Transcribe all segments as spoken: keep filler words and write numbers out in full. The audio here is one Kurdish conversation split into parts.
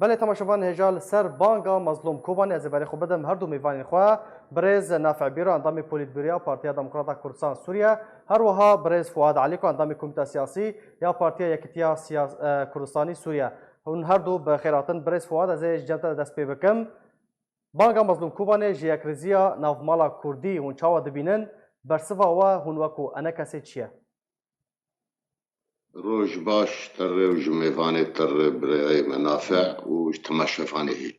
Belê, temaşevan hêja li ser banga Mezlûm Kobanî ez ê berê xwe bidim her du mêvanên xwe, birêz Nafiq Bîro, endamê Polîtbûroya Partiya Demokrata Kurdistan Sûriye, her wiha birêz Fuad Elîko, endamê Komîta Siyasî ya Partiya Yekitiya Siya-, e, Kurdistanî Sûriye. Hûn her du bi xêr hatin. Birêz Fuad, ez ê ji cem te de dest pê bikim. Banga Mezlûm Kobanê ji yekrêziya navmala Kurdî hûn çawa dibînin? Bersiva we hûn wekû enekesê çi ye? Roj baş te rê û ji mêvanê te rê birayê me Nafe û ji temaşevanê hê.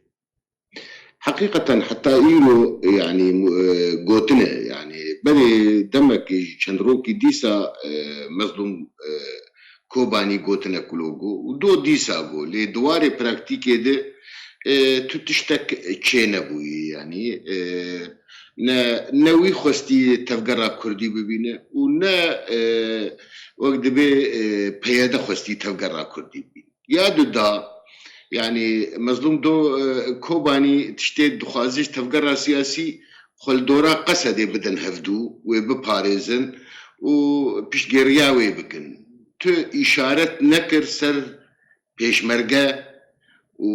Heqîqeten heta îro, yanî, mu-, e, gotine, yanî, berê demekê ji çend rokî dîsa, e, Mezlûm, e, Kobanî gotine ku lo got û do dîsa got. Lê di warê praktîkê de, e, tu tiştek çê nebûyî, yanî, e, ne, ne wî xwestî tevgera Kurdî bibîne û ne, e, wek dibê, e, P Y D xwestî tevgera Kurdî bibîne. Ya du da, yanî Mezlûm Do, e, Kobanî tiştê dixwaze ji tevgera siyasî xwe li dora Qesedê bidin hevdû, wê biparêzin û piştgiriya wê bikin. Tu îşaret nekir ser pêşmerge û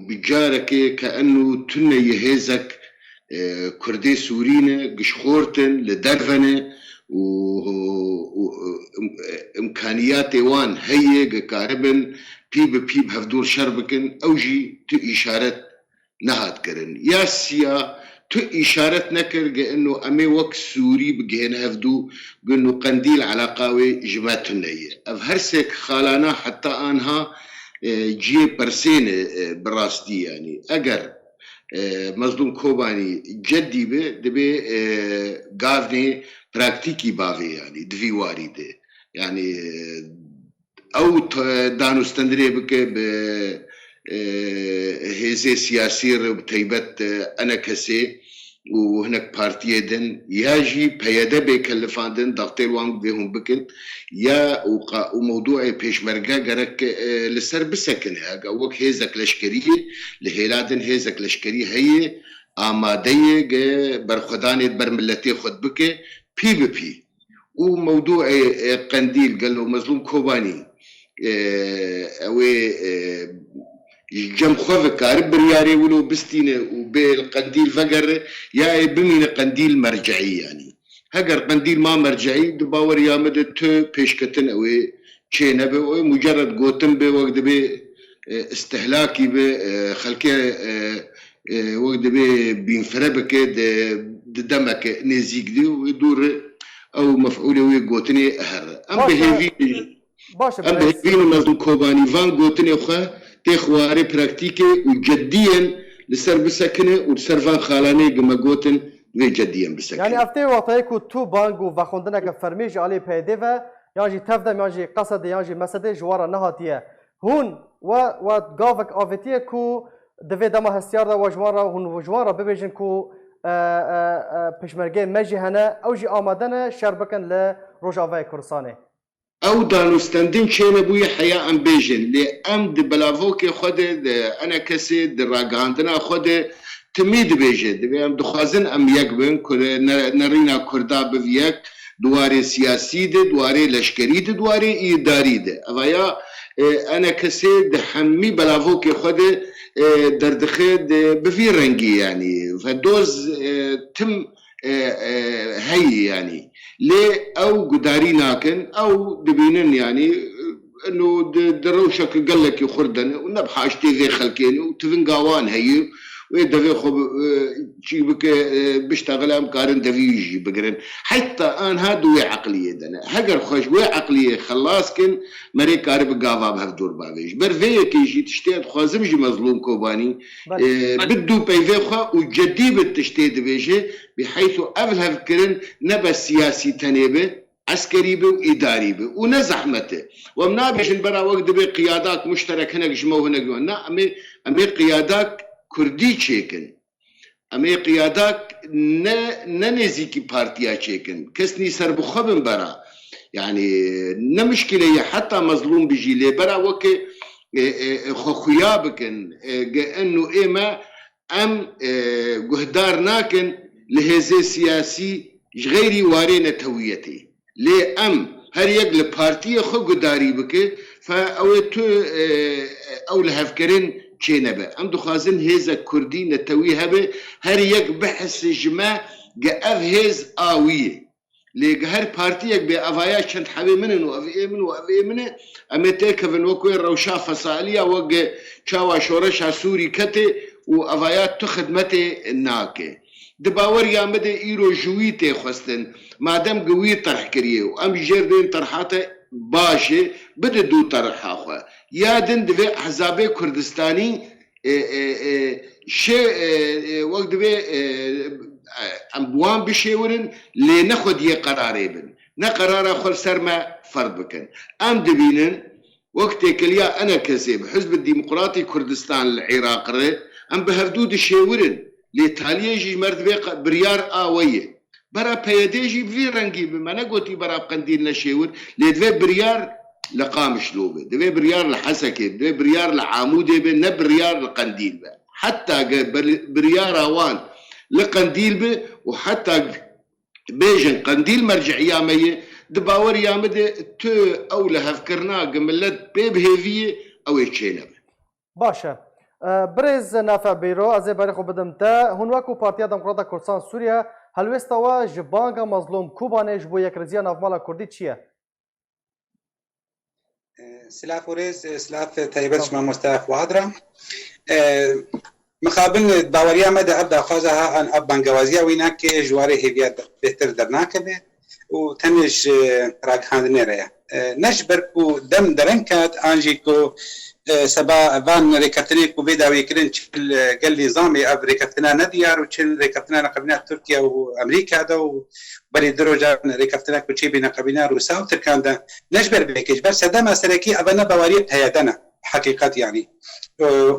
bi carekê ke eno tune yê hêzek, e, Kurdê Sûrî ne, gişxort in, li derve ne û, û, û im-, imkaniyatê wan heye, ke karibin pî bi pî bi hevdû şer bikin, ew jî tu îşaret nehat kirin. Ya siya tu îşaret nekir, ge ino em ê wek Sûrî bigihên hevdû, ge ino Qendîl eleqa wê ji me tune ye. Ev her sê xalana heta anha, e, ciyê pirsê ne, e, bi rastî, yanî. Eger, e, Mezlûm Kobanî cedî be, dibê, e, gavnê praktîkî bavê, yanî, di vî warî de. Yanî, e, ew t-, danûstendinê bike bi, e, hêzê siyasî re, bi taybet, e, enekesê û hinek partiyê din, ya jî P Y D bê kelifandin, daxtê li wan bê hûn bikin, ya û qa-, û mewdûê pêşmerge gerek, e, li ser bisekine. Eger wek hêzek leşkerî li hêla din hêzek leşkerî heye, amade ye ge berxwedanê ber miletê xwe bike, pî bi pî. Û mewdûê, e, Qendîl, gelo Mezlûm Kobanî, e, ew ê, e, ji cem xwe ve kare biryarê wilo bistîne û bê li Qendîl vegere, ya ê bimîne Qendîl merceî, yanî. Heger Qendîl ma merceî, di baweriya min de tu pêşketin ew ê çê nebe, ew ê mucerred gotin be, wek dibê, e, istihlakî be, e, xelkê, e, e, wek dibê bînfire bike, di, di demeke nêzîk de û dûr ew mef'ûlê wê gotinê here. Em bi Baş e, hêvî, baş e, em bi birêz. hêvî ne Mezlûm Kobanî van gotinê xwe têx warê praktîkê û cediyen li ser bisekine û li ser van xalanê gi me gotin vê cediyen bisekine. Yanî ev tê wextayê ku tu bang û vexwendineke fermî ji alî P Y D ve yan jî Tevdem yan jî Qesedê yan jî Mesedê ji wan re nehatiye. Hûn we, we gavek avêtiye ku di vê dema hestiyar de we ji wan re, hûn ji wan re bibêjin ku, e, e, e, pêşmergeyên me jî hene, ew jî amade ne şer bikin li Rojavayê Kurdistanê. Ew danûstendin çênebûye heya em bêjin, lê em di belavokê xwe de, di enekesê, di ragihandina xwe de timî dibêje. Divê em dixwazin em yek bin, ku ne-, nerîna Kurda biv yek, di warê siyasî de, di warê leşkerî de, di warê îdarî de. Eva ya, e, enekesê di hemî belavokê xwe de, e, derdixe de bi vî rengî, yanî. Ve doz, e, tim, e, e, heyî, yanî. Lê ew gudarî nakin, ew dibînin, yanî, e, ino di, di rewşeke gelekî xurt de ne û ne bi haştê vê xelkê ne û tivinga wan heye. Wê devê xwe bi, e, çî bike, e, biştexile, em karin devî wî jî bigirin. Heta anha di wê eqliyê de ne. Heger xwe ji wê eqliyê xelas kin, merê karibe gava bi hevdûr bavê. Ji ber vê yekê jî tiştê ez dixwazim ji Mezlûm Kobanî, Belê. e, bi dû peyvê xwe û cedî bi tiştê dibêje, biheytû ev lihevkirin nebe siyasî tenê be, eskerî be û îdarî be û ne zehmet e. Û em nabêjin bera wek dibê qiyadak muşterek hinek ji me û hinek ji wan. Na, em ê, em ê qiyadak kurdî çêkin. Em ê qiyadak ne, ne nêzîkî partiya çêkin. Kes nî ser bi xwe bin bera. Yanî ne muşkile ye heta Mezlûm bijî lê bera weke, e, e, e, xwe xuya bikin. E, ge eno ê me em, e, guhdar nakin li hêzê siyasî ji xeyrî warê netewiyetê. Lê em her yek li partiyê xwe gudarî bike, Fe ew ê tu, e, ew lihevkirin çênebe. Em dixwazin hêzek kurdî netewî hebe, her yek bihise ji me ge ev hêz a wî ye. Lê ge her partiyek bê evaya çend hevê min in û ev ê min û ev ê min e, em ê têkevin wek wê rewşa fesalî ya, wek çawa şoreşa Sûrî ketê û evaya tu xidmetê nake. Di baweriya min de îro ji wî tê xwestin, madem ge wî terh kiriye û em jêr bên terha te baş e, bide dû terha xwe. Ya din divê ehzabê Kurdistanî, e, e, e, şê, e, e, wek divê, e, em bi wan bişêwirin, lê ne xwediyê qerarê bin. Ne qerara xwe li ser me ferz bikin. Em dibînin, wek têkiliya enekesê bi Hizb Demokratî Kurdistan li Iraq re, em bi hevdû dişêwirin. Lê taliyê jî ji me re divê qe-, biryar a we ye. Bera P Y D jî bi vî rengî bi, me negotî bera Qendîl neşêwir, lê divê biryar li Qamişlo be, divê biryar li Hesekê be, divê biryar li Amûdê be, ne biryar li Qendîl be. Heta ge bir-, biryara wan li Qendîl be û heta bêjin Qendîl merciya me ye, di baweriya min de tu ew lihevkirina ge millet pê bi hêvî ye, ew ê çênebe. Baş e. E, Birêz Nafe Beyro, ez ê berê xwe bidim te. Hûn wekû Partiya Demokrata Kurdistan Sûriye, helwêsta we ji banga Mazlûm Kobanê ji bo yekrêziya navmala Kurdî çi ye? Silav û rêz, silav taybet ji mamoste Fuad re. E, Mixabin baweriya me de ev daxwaza ha an ev bangewaziya wî nake ji warê hêviya de-, bêhtir dernakeve û tenê ji ragihandinê re ye. E, ne ji ber ku dem dereng ket an jî ku, e, seba van rêkeftinê ku vê dawî kirin çi li gel nîzamê ev rêkeftina nediyar û çi rêkeftina neqebîna Tirkiye û Amerîka de û berî du rojan rêkeftina ku çêbî neqebîna Rûsa û Tirkan de ne ji ber vê yekê, ji ber sedema serekî eva ne baweriyê P Y D ne. Heqîqet yanî.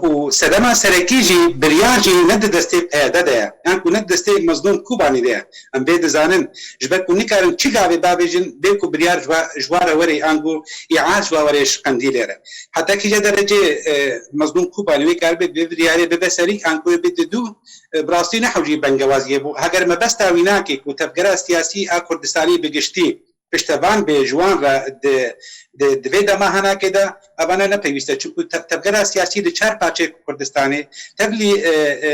Û sedema serekî jî biryar jî ne di destê P Y D de ye, yan ku ne di destê Mezlûm Kobanî de ye. Em vê dizanin, ji ber ku nikarin çi gavê bavêjin, bê ku biryar ji wa, ji wa re were, ango îaz ji wa were ji Qendîlê re. Heta kîje derecê, e, Mezlûm Kobanî wê karibe vê biryarê bibe serî, ango wê bide dû, e, bi rastî ne hewcî bengewaziyê bû. Heger mebesta wî nake ku tevgera siyasî a Kurdistanî bi giştî piştevan bê ji wan re di, di, di vê dema henakê de, evane ne pêwîst e. Çimku te-, tevgera siyasî di çar parçeyê Kurdistanê, tevlî, e, e,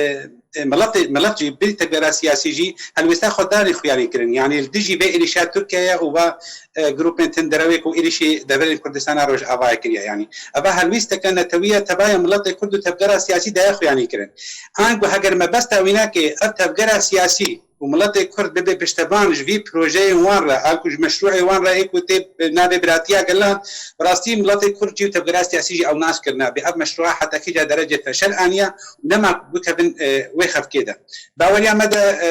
e, miletê, milet jî, bi tevgera siyasî jî helwêsta xwe danê xuyanî kirin. Yanî li dijî vê êrîşa Tirkiyeye û va, e, grûpên tundrew ê ku êrîşî deverên Kurdistana Rojavayê kiriye. Yanî eva helwêsteke netewî ye, tevaya miletê Kurd û tevgera siyasî daye xuyanî kirin. Ango heger mebesta wî nake ev tevgera siyasî û miletê Kurd bibe piştevan ji vî projeyên wan re, an ku ji meşrûê wan re ê ku tê navê Biratiya Gelan, bi rastî miletê Kurd jî û tevgera siyasî jî ew nas kirine. Bê ev meşrûa heta kîja derecê feşel aniye û nema ku bikevin, e, wê xefkê de. Baweriya me de, e,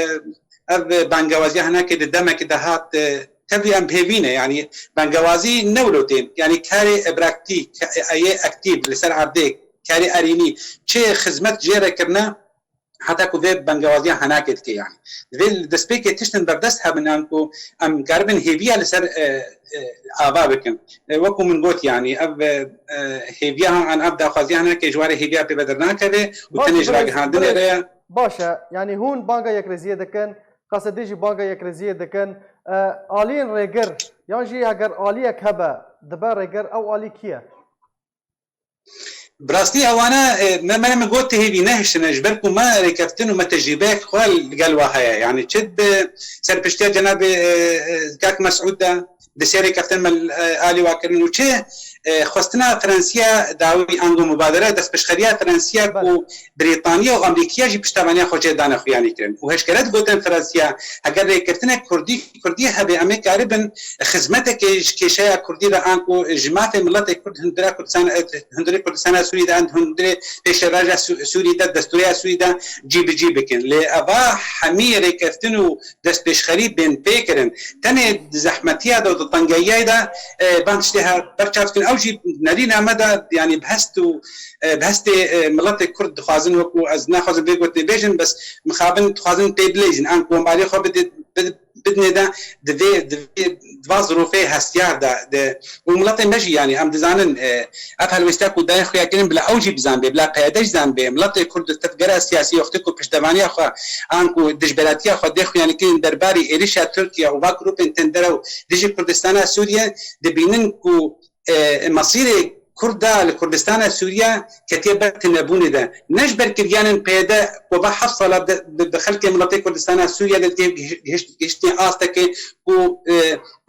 ev bangewaziya hinekê di demekê de hat, e, tevlî em bi hêvî ne, yanî bangewazî ne wilo tên, yanî karê praktîk, e, yê aktîf li ser erdê, karê erênî, çi xizmet jê re kirine, heta ku vê bengewaziya henakê dike, yanî. Divê li destpêkê tiştin berdest hebin, em ku em karibin hêviya li ser, e, e, ava bikin. E, wekû min got, yanî, ev, e, e, hêviya, an ev daxwaziya henakê ji warê hêviya pê ve dernakeve û Baş, tenê ji birêz, ragihandinê birêz. re ye. Baş e, yanî hûn banga yekrêziyê dikin, qesedê jî banga yekrêziyê dikin. E, aliyên rêgir, yan jî heger aliyek hebe, dibe rêgir, ew alî kî ye? Bi rastî ewana, e, me, me, me got hêvî nehiştine, ji ber ku me rêkeftin û me tecrîbeyek xwe li gel wa heye. Yanî çi bi serpiştiya cenabê, e, e, kak Mesûd de di sê rêkeftin me, e, alî wa kirin û çi, e, xwestina Fransiya dawî ango mubadere destpêşxeriya Fransiya Belê. ku Brîtaniya û Amerîkiya jî piştevaniya xwe jê dane xuyanî kirin. Û heşkere digotin Fransiya, heger rêkeftinek Kurdî, Kurdî hebe, em ê karibin xizmetekê ji kêşeya Kurdî re an ku ji mafê miletê Kurd hundirê Kurdistan, hundirê Kurdistana Sûrî de, an hundirê pêşerêja Sû-, Sûrî de, destûreya Sûrî de cî bi cî bikin. Lê eva hemî rêkeftin û destpêşxerî bên pê kirin. Tenê di zehmetiya de û di tengeyiyê de, e, van tiştê her berçav dikin. Ew jî nerîna me de, yanî bi hest û, e, bi hestê, e, miletê Kurd dixwazin, wekû ez naxwazim vê gotinê bêjin, bes mixabin dixwazin pê bileyzin. An ku em alî xwe bidê, bid-, bidinê de, di vê, di vê, di va zirûfê hestiyar de, de, û miletê me jî, yanî, em dizanin, e, ev helwêstiya ku dayê xuya kirin, bila ew jî bizanbê, bila P Y D jî zanbê, miletê Kurd û tevgera siyasî wextê ku piştevaniya xwe, an ku dijberatiya xwe dê xuyanî kirin derbarî êrişa Tirkiye û va grûpên tenderew dijî Kurdistana Sûriye, dibînin ku e, mesîrê Kurda li Kurdistana Sûriye ketiye ber tinebûnê de. Ne ji ber kiriyanên P Y D ku va heft sala de, bi, bi xelkê miletê Kurdistana Sûriye de gihiş-, gihiştiye astekê ku, e,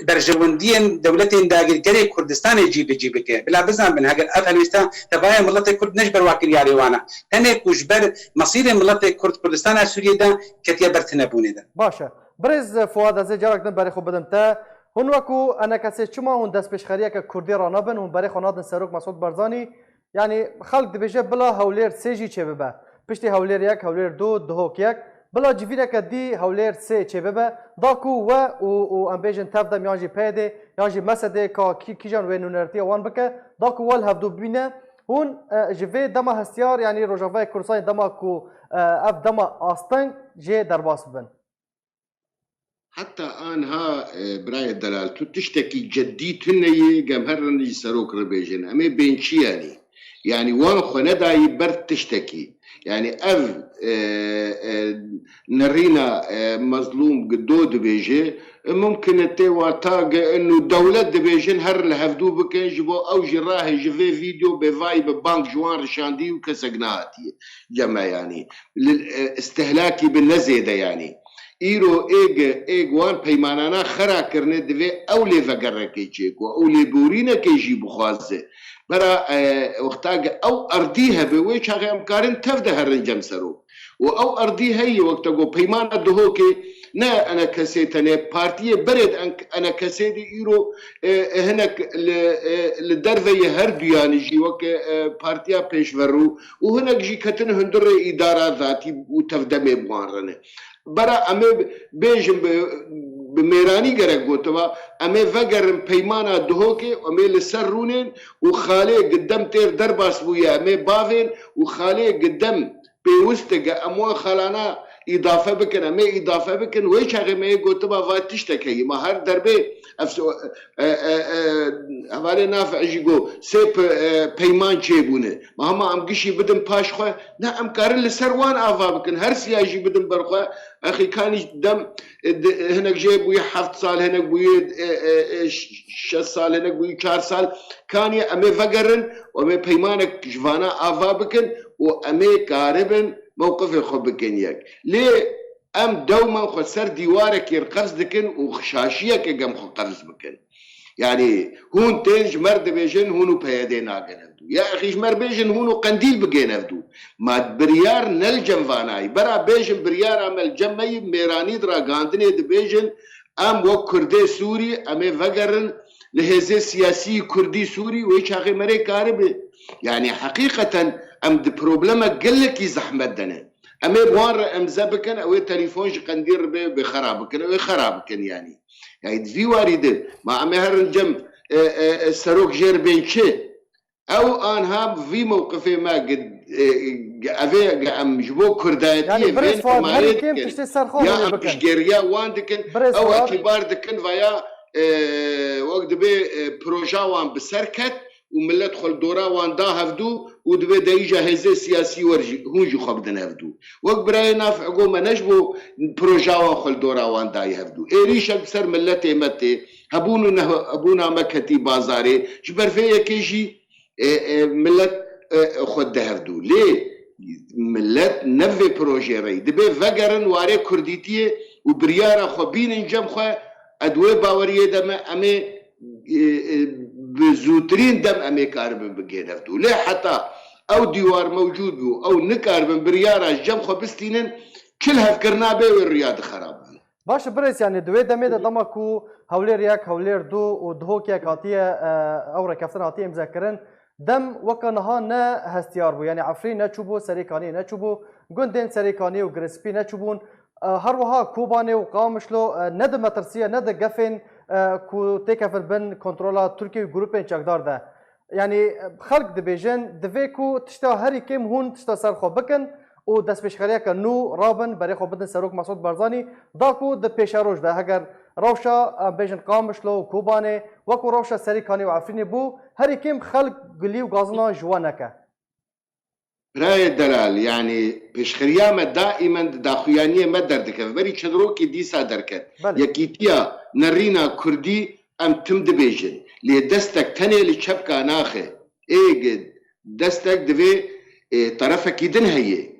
berjewendiyên dewletên dagirkerê Kurdistanê cî bi cî bike. Bila bizanbin, heger ev helwêsta tevaya miletê Kurd ne ji ber wa kiryarê wan e. Tenê ku ji ber mesîrê miletê Kurd Kurdistana Sûriye de ketiye ber tinebûnê de. Baş e. Birêz Fuad, ez ê carek din berê xwe bidim te. Hûn wekû enekesê çima hûn destpêşxeriyeke Kurdî ranabin, hûn berê xwe nadin Serok Mesûd Barzanî? Yanî xelk dibêje bila Hewlêr sê jî çêbibe. Piştî Hewlêr yek, Hewlêr du, Duhok yek, bila civîneke dî Hewlêr sê çêbibe. Da ku we û, û em bêjin Tevdem yan jî P Y D yan jî M S D ka kî-, kîjan wê nûnertiya wan bike, da ku we li hevdû bîne, hûn, e, ji vê dema hestiyar, yanî Rojavayê Kurdistanê dema ku, e, ev dema asteng jê derbas bibin. Heta anha, e, birayê delal, tu tiştekî ceddî tune yê, gem her rin jî serok re bêjin. Em ê bên çi yanî? Yanî wan xwe nedayî ber tiştekî. Yanî ev, e, e, nerîna, e, Mezlûm Gido dibêje, e, mumkin e tê wata ge inu dewlet dibêjin her li hevdû bikin, ji bo ew jî rahê ji vê vîdeo bêvayî bi bank ji wan rişandî û kesek nehatiye cem me yanî. Li, e, istihlakî bi ne zêde yanî. Îro êg, êg wan peymanana xera kirine, divê ew lê vegerekê çêko, ew lê borînekê jî bixwaze. Bera, e, wexta ge ew erdî hebe, wê çaxê em karin tev de herin cem serok. Û ew erdî heye, wek te got, peymana Duhokê ne enekesê tenê, partiyê berê de en-, enekesê de îro, e, e, hinek li, e, li derveyê her duyanî jî weke, e, partiya pêşverû û hinek jî ketin hundirê îdara zatî û tevdemê bi wan re ne. Bera em ê bêjin bi, bi mêranî gerek gotiba, em ê vegerin peymana Duhokê, em ê li ser rûnên û xalê gidem têr derbas bûye, em ê bavên û xalê gidem pêwist e, ge em wan xalana îdafe bikin, em ê îdafe bikin, wê çaxê me yê gotiba va tiştek heye. Ma her derbê ev so-, e, e, e, hevalê Nafiq jî got, sê pe-, e, peyman çêbûne. Ma hema em gişî bidin paş xwe? Ne, em karin li ser wan ava bikin. Her siya jî bidin ber xwe. Exî kanî dem, e, di-, hinek jê bûye heft sal, hinek bûye, e, e, e, ş-, şeş sal, hinek bûye çar sal. Kanî em ê vegerin û em ê peymanek ji vana ava bikin û em ê karibin mewqifê xwe bikin yek. Lê em dewmen xwe ser dîwarekê qevz dikin û şaşiyeke gem xwe qevz bikin. Yanî hûn tên ji mer dibêjin hûn û P Y D nagên hevdû. Ya exî ji mer bêjin hûn û Qendîl bigên hevdû. Ma biryar ne li cem vanayî. Bera bêjin biryara me li cem me yî, mêranî di ragihandinê dibêjin, em wek Kurdê Sûrî em ê vegerin li hêzê siyasî Kurdî Sûrî, wê çaxê me rê karibe. Yanî heqîqeten em di problemek gelekî zehmet de ne. Em ê bi wan re emze bikin, ew ê telefon ji Qendîl re bê, bê xera bikin, ew ê xera bikin yanî. Yani di vî warî de ma em ê herin cem, e, e, e, serok jê re bên çi? Ew anha vî mewqifê me gi-, e, gi-, ev ê gi-, em ji bo kurdayetiyê Yani vê Birêz Fuad, herî kêm tiştê ser xwe ya hûn ê em bikin. Piştgiriya wan dikin, Birêz ew Fuad. Etîbar dikin veya, e, wek dibê, e, proja wan bi ser ket û millet xwe li dora wan da hevdû û dibê de îja hêzê siyasî wer jî, hûn jî xwe bidin hevdû. Wek birayê Nafiq got, me ne ji bo proja wan xwe li dora wan dayî hevdû. Êrîşek bi ser miletê me tê, hebûn û nehebûna me ketî bazarê, ji ber vê yekê jî, e, e, milet, e, xwe dide hevdû. Lê milet ne vê projeyê re yî. Dibê vegerin warê kurdîtiyê û biryara xwe bînin cem xwe, ez di wê baweriyê de me, em ê, e, e, bi zûtirîn dem em ê karibin bigihên hevdû. Lê heta ew dîwar mewcûd bû, ew nikaribin biryara ji cem xwe bistînin, çi lihevkirina bê wê riya dixerabin. Baş e birêz, yani di wê demê de dema ku Hewlêr yek, Hewlêr du û Duhok yek hatiye, e, ew rêkeftin hatiye îmzekirin, dem weke niha ne hestiyar bû. Yani Efrîn neçûbû, Serê Kaniyê neçûbû, gundên Serê Kaniyê û Girê Spî neçûbûn. E, her wiha Kobanê û Qamişlo, e, ne di metirsiya, ne di gefên, e, ku têkevin bin kontrola Tirkiye û grûpên çekdar de. Yani, e, xelk dibêjin, divê ku tişta herî kêm hûn tişta ser xwe bikin û destpêşxeriyeke nû rabin, berê xwe bidin Serok Mesûd Barzanî, da ku di pêşeroj de, heger rewşa, em bêjin, Qamişlo û Kobanê, wekû rewşa Serê Kaniyê û Efrînê bû, herî kêm xelk gilî û gazina ji we neke. Birayê delal, yanî pêşxeriya me daîmen di daxuyaniyê me derdikeve. Berî çend rokê dîsa derket. Belê. Yekîtiya nerîna kurdî em tim dibêjin. Lê destek tenê li çepka naxe. Ê gi destek divê, ê, terefekî din heye.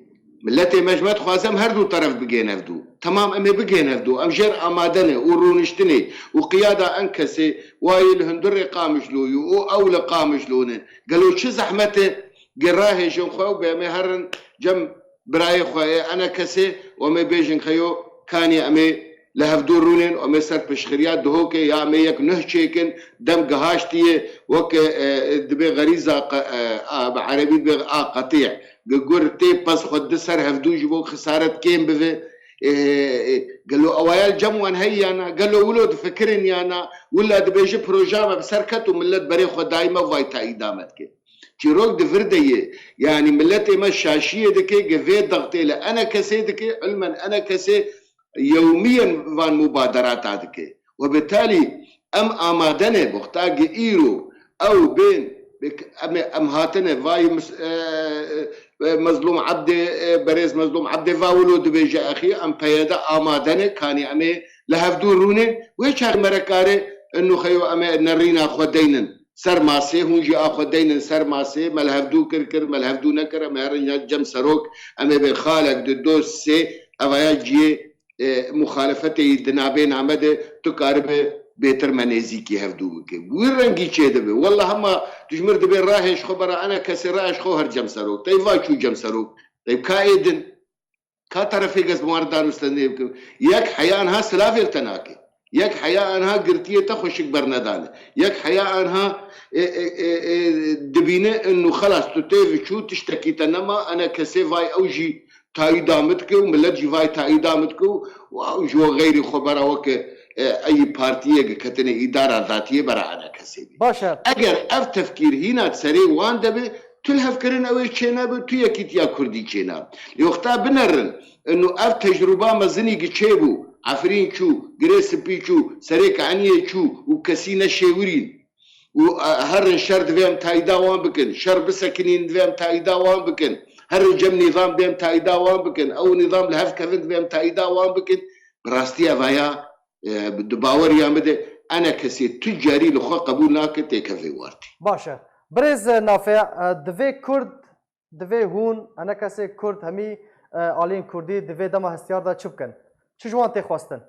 Miletê me ji me dixwaze em her du teref bigên hevdû. Temam em ê bigên hevdû. Em jêr amade ne û rûniştinê û qiyada ENKSê wayê li hundirê Qamişloyê û ew li Qamişlo ne. Gelo çi zehmet e? Gi rahêjin xwe û bê em ê herin cem birayê xwe ê ENKSê û em ê bêjin xeyo kanî em ê li hevdû rûnên û em ê ser piştxiriya Duhokê ya em ê yek nuh çêkin, dem gihaştiye, weke, e, dibê xerîza qe-, e, a, bi erebî dibê a qetî. Gi gur tê pez xwe di ser hevdû ji bo xisaret kêm bive. E, e, gelo ewaya li cem wan heye ya na? Gelo wilo difikirin ya na? Wila dibêje proja me bi ser ket û millet berê xwe dayî me vay tayîda me dike. Çîrok di vir de ye. Yanî miletê me şaşiyê dike, ge vê dextê li ENKSê dike, ilmen ENKSê yewmiyen van mubaderata dike. Webitalî em amade ne wexta ge îro ew bên, em, em hatine vay mis-, e, e, Mezlûm Ebdê, e, berêz Mezlûm Ebdê va wilo dibêje exî, em P Y D amade ne, kanî em ê li hevdû rûnên, wê çaxê me re kare, inu xeyo em ê nerîna xwe deynin ser masê, hûn jî a xwe deynin ser masê, me li hevdû kir kir, me li hevdû nekir, em ê herin ya cem serok, em ê bên xalek di do sê, evaya ciyê, e, muxalefetê yî di nabêna me de, tu karibe bêtir me nêzîkî hevdû bike. Wî rengî çêdibe. Wela hema tu ji mir dibê rahêj xwe bera ENKSê, rahêj xwe her cem serok. Tey va çû cem serok. Tey ka ê din. Ka terefê gez bi wan re danûstendinê bikin. Yek heya anha silavê li te nake. Yek heya anha girtiyê te xweşik bernedane. Yek heya anha, e, e, e, e, dibîne inu xelas tu tê viçû tiştekî te nema, ENKSê vay ew jî tayîda min dike û millet jî vay tayîda min dike û, û ew ji we xeyrî xwe bera weke, e, eyî partiyê ke ketine îdara datiyê bera ENKSê bî. Baş e. Eger ev tefkîr hîna di serê wan de be, tu lihevkirin ew ê çênebe, tu yekîtiya kurdî çênabe. Lê wexta binerin, inu ev tecrûba mezinî ki çêbû, Efrîn çû, Girê Spî çû, Serê Keniyê çû û kesî neşêwirîn. Û, e, herin şer divê em tayîda wan bikin, şer bisekinîn divê em tayîda wan bikin. Herin cem nîzam divê em tayîda wan bikin. Ew nîzam li hev kevin divê em tayîda wan bikin. Bi rastî evaya, e, di baweriya min de ENKSê tu carî li xwe qebûl nake têkeve wartî. Baş e. Birêz Nafe, e, divê Kurd, divê hûn, ENKSê Kurd hemî, e, aliyên Kurdî di vê dema hestiyar de çi bikin? Çi ji wan tê xwestin?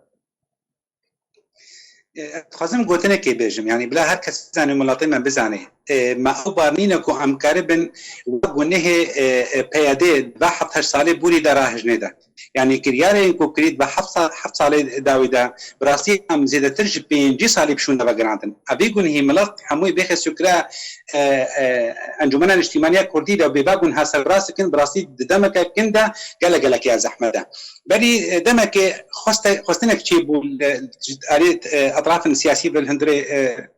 E, ez dixwazim gotinekê bêjim, yanî bila her kes bizane û miletê me bizane. E, me ew bar nîne ku em karibin wek gunehê, e, e, P Y D di va heft heşt salê borî de rahêjinê de. Yanî kiryarên ku kirît bi heft sa-, heft salê dawî de, bi rastî em zêdetir ji pêncî salî bi şûnde vegerandin. Evî gunhî milet hemûyê bêxe sûkre, e, e, Encûmena Niştîmaniya Kurdî de bê va gunha serbirast dikin, bi rastî di demeke kin de gelek gelek ya zehmet e. Berî, e, demekê xweste-, xwestinek çêbû, e, ji alî, e, etrafên siyasî ve li hundirê, e,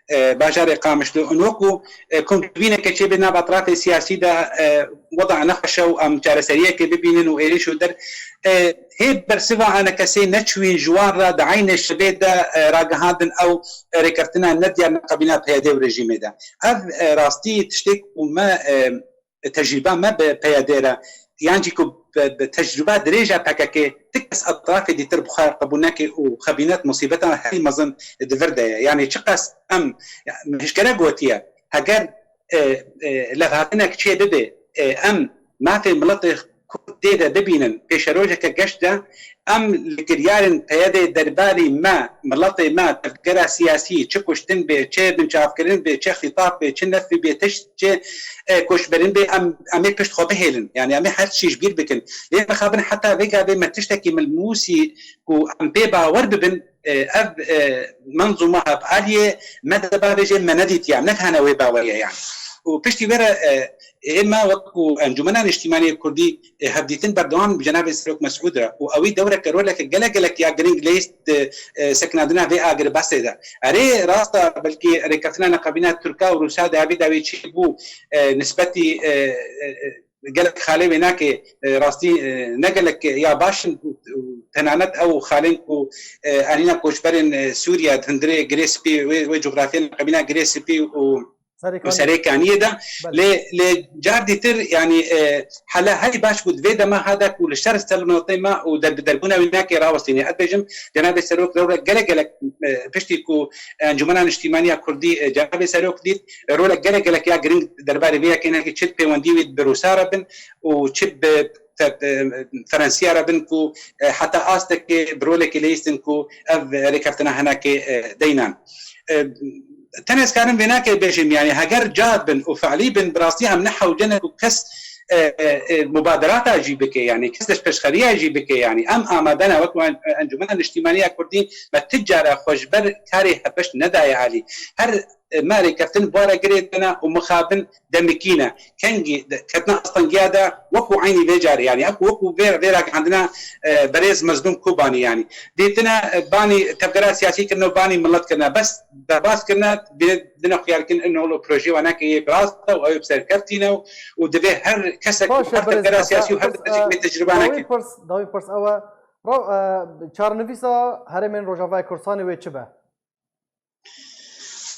e, bajarê Qamişlo. Û wekû, e, ku em dibîne ke çêbê nav etrafê siyasî de, e, weda nexweş e û em çareseriyekê bibînin û êrîş û der, e, hê bersiva ENKSê neçûyîn ji wan re di eynê şevê de, e, ragihandin ew, e, rêkeftina nediyar li qebîna P Y D û rejîmê de. Ev, e, rastî tiştê ku me, e, tecrûba me bi P Y D re, yan jî ku bi, bi tecrûba dirêj a P K K, ti kes etrafê dîtir bi xwe qebûl neke û xebînet musîbeta herî mezin di vir de ye. Yanî çiqas em, ya, min hişkere gotiye, heger, e, e, levhatinek çê bibe, e, em mafê miletê Kurd tê de bibînin, pêşerojeke geş de, em li kiryarên P Y D'ê derbarî me, miletê me, tevgera siyasî, çi kuştin bê, çi binçavkirin bê, çi xîtap bê, çi nefî bê, tişt çi, e, koçberin bê, em, em ê pişt xwe bihêlin. Yanî em ê her tiştî ji bîr bikin. Lê mixabin heta vê gavê me tiştekî milmûsî ku em pê bawer bibin, e, ev, e, menzûma hevaliye me de bavêje me nedîtiya, em nedihane wê baweriye yanî. Û piştî wê re, e, Ê me wekû Encûmena Niştîmanî Kurdî, e, hevdîtin berdewam bi cenabê Serok Mesûd re û ewî dewreke roleke gelek gelek ya girîng leyîst di, e, sekinandina vê agirbestê de. Erê, rast e, belkî rêkeftina neqebîna Tirka û Rûsa dawî dawî çêbû, e, nisbetî, e, e, e, gelek xalê wê nake, e, rastî, e, ne gelek ya baş in û, û tenanet ew xalên ku, e, anîna koçberên, e, Sûriye di hundirê Girê Spî wê, wê cografyê neqebîna Girê Spî û Serê Kaniyê. Serê Kaniyê de. Belê. Lê, lê car dîtir, yanî, e, hela herî baş bû di vê dema hada ku li şer ser miletê me û der-, derbûna wî nake rawestîne. Ez bêjim, Cenabê Serok rewrek gelek gelek, e, piştî ku Encûmena Niştîmaniya Kurdî, e, Cenabê Serok dît, e, rolek gelek gelek ya giring derbarê vê yekê nake, çi pêwendî wî bi Rûsa re bin û çi bi Fe-, e, Ferensiya re bin ku, e, heta astekê bi rolekê leyîstin ku ev rêkeftina hinekê, e, deynan. E, tenê ez karim vê nake bêjim, yanî heger cad bin û fe'lî bin, bi rastî em ne hewce ne ku kes, e, e, e, mubaderata jî bike, yanî kes leşpêşxeriya jî bike, yanî em amade ne, wek en-, Encûmena Niştîmaniya Kurdî me ti cara xwe ji ber karê HPŞ nedaye alî. Her, e, me rêkeftin bi were girê dene û mixabin demikî ne. Kengî de, ketina astengiya de wekû eynî vê carê, yanî ev wekû vê, vê ragihandina, e, berêz Mezlûm Kobanî, yanî dîtine, e, banî tevgera siyasî kirine û banî milet kirine. Bes derbas kirine, bê dine xuyar kin in holo projê we neke yê bi rast e û ew bi serkeftî ne û, û divê her kesek û Baş e, her berêz tevgera Hasan, siyasî û her pirs, tevgera e, mê tecrübe dawî neke. Pirs, dawî pirs ew e. Ra-, e, çarnivîsa Herêmên Rojavayê Kurdistanê wê çi be?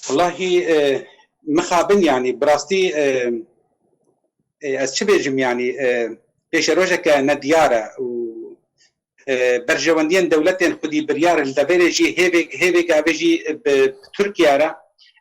Wellahî, e, mixabin, yanî bi rastî, e, e, ez çi bêjim, yanî, e, pêşerojeke nediyar e û, e, berjewendiyên dewletên xwedî biryar li devêrê jî hêvê, hêvê gavê jî bi Tirkiye re,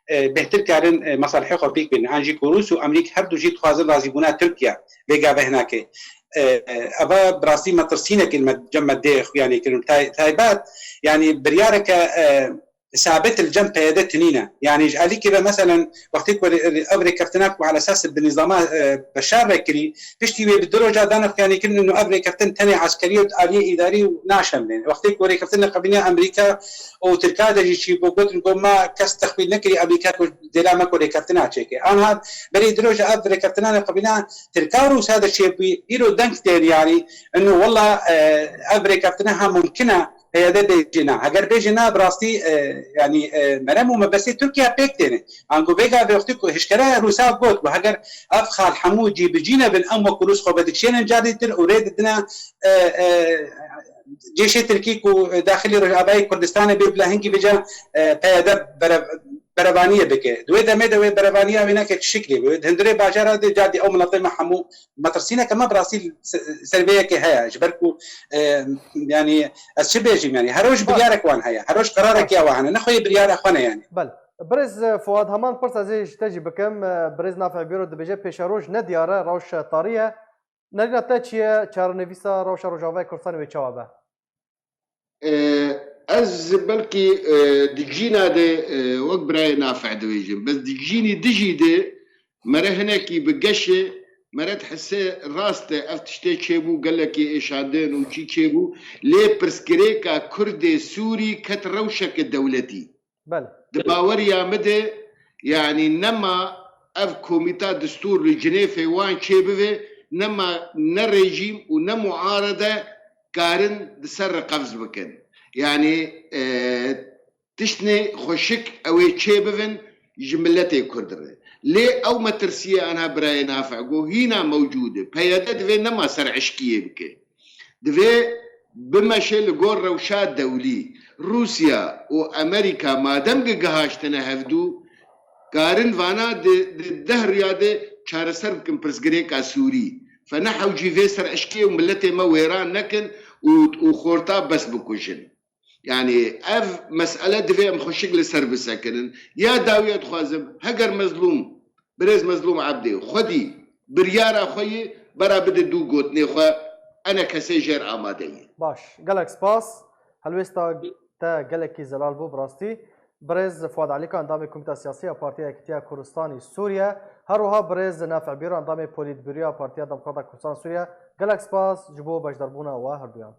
e, bêhtir karin, e, mesalihê xwe pêk bînin. An jî ku Rûs û Emerîk her du jî dixwazin razîbûna Tirkiye vê gavê hinekê. E, e, eva bi rastî metirsînekê li me, cem me dê xuyanê kirin. Tay-, taybet, yanî biryareke, e, sabit li cem P Y D tinîne. Yanî ji alîkî ve, meselen, wextê ku rê-, rê-, ev rêkeftina ku ala esas bi nîzama, e, Beşar re kirî, piştî wê bi du roja dane xuyanî kirin û ev rêkeftin tenê eskerî û aliyê îdarî û naşemlên. Wextê ku rêkeftin li qebîniya Amerîka û Tirka de jî çî bû, gotin ku ma kes texmîn nekirî Amerîka ku dêla me ku rêkeftina çêke. Anha berê du roja ev rêkeftina li qebîna Tirka û Rûsa de çêbûyî, îro deng tên, yanî, inu wela, e, ev rêkeftina ha mumkin e, P Y D bêjê na. Heger bêjê na, bi rastî, e, yanî, e, merem û mebestê Tirkiye pêk têne. Ango vê gavê wextê ku hişkere Rûsa got ku heger ev xal hemû cî bi cî nebin, em wekû Rûs xwe vedikişênin carî tir û rê didine, e, e, cêşê Tirkî ku daxilî Rojavayê Kurdistanê bê, bila hingî vêca, e, P Y D bere-, berevaniyê bike. Di wê demê de wê berevaniya wê neke çi şiklê be. Di hundirê bajara de carî ew miletê me hemû metirsîneke me bi rastî se-, ser vê yekê heye. Ji ber ku, e, yanî ez çi bêjim, yanî her roj Baş. biryarek wan heye. Her roj qerarek Baş. ya wan hene. Nexweyê biryara xwe ne, yanî. Bel. Birêz, e, Fuad, heman pirs ez ê ji te jî bikim. E, birêz Nafic Bîro dibêje pêşeroj nediyar e, rewş tarî ye. Nerîna te çi ye? Çarenivîsa rewşa Rojavayê Kurdistanê wê çawa be? E, ez belkî, e, di cîna de, e, wek birayê Nafic dibêjim. Bes di cînî dijî de mere hinekî bi geşê, mere dihise rast e, ev tiştê çêbû, gelekî êşandin û çî çêbû. Lê pirsgirêka Kurdê Sûrî ket rewşeke dewletî. Belê. Di baweriya min de, yanî nema ev komîta distûr li Cinêfê wan çêbibe, nema ne rejîm û ne muarede karin di ser re qebz bikin. Yanî, e, tiştnê xweşik ew ê çêbibin ji miletê Kurd re. Lê ew metirsiyê anha birayê Nafic got, hîna mewcûd e. P Y D divê nema ser eşkiyê bike. Divê bimeşe li gor rewşa dewlî. Rûsya û Amerîka madem ki gihaştine hevdû, karin vana di, di deh riya de çareser bikin pirsgirêka Sûrî. Fe ne hewcî vê ser eşkê û miletê me wêran nekin û, û xorta bes bikujin. Yanî ev mesele divê em xweşik li ser bisekinin. Ya dawiya dixwazim, heger Mezlûm, birêz Mezlûm Ebdê, xwedî biryara xwe yê bera bide dû gotinê xwe, ene kesê jêr amade ye. Baş, gelek spas. Helwêsta te gelekî zelal bû, bi rastî. Birêz Fuad Elîkan, endamê Komîta Siyasî ya Partiya Yekîtiya Kurdistanê Sûriye, her wiha birêz Nafic Bîro, endamê Polîtbîroya Partiya Demokrata Kurdistan Sûriye. Gelek spas ji bo beşdarbûna we herduyan.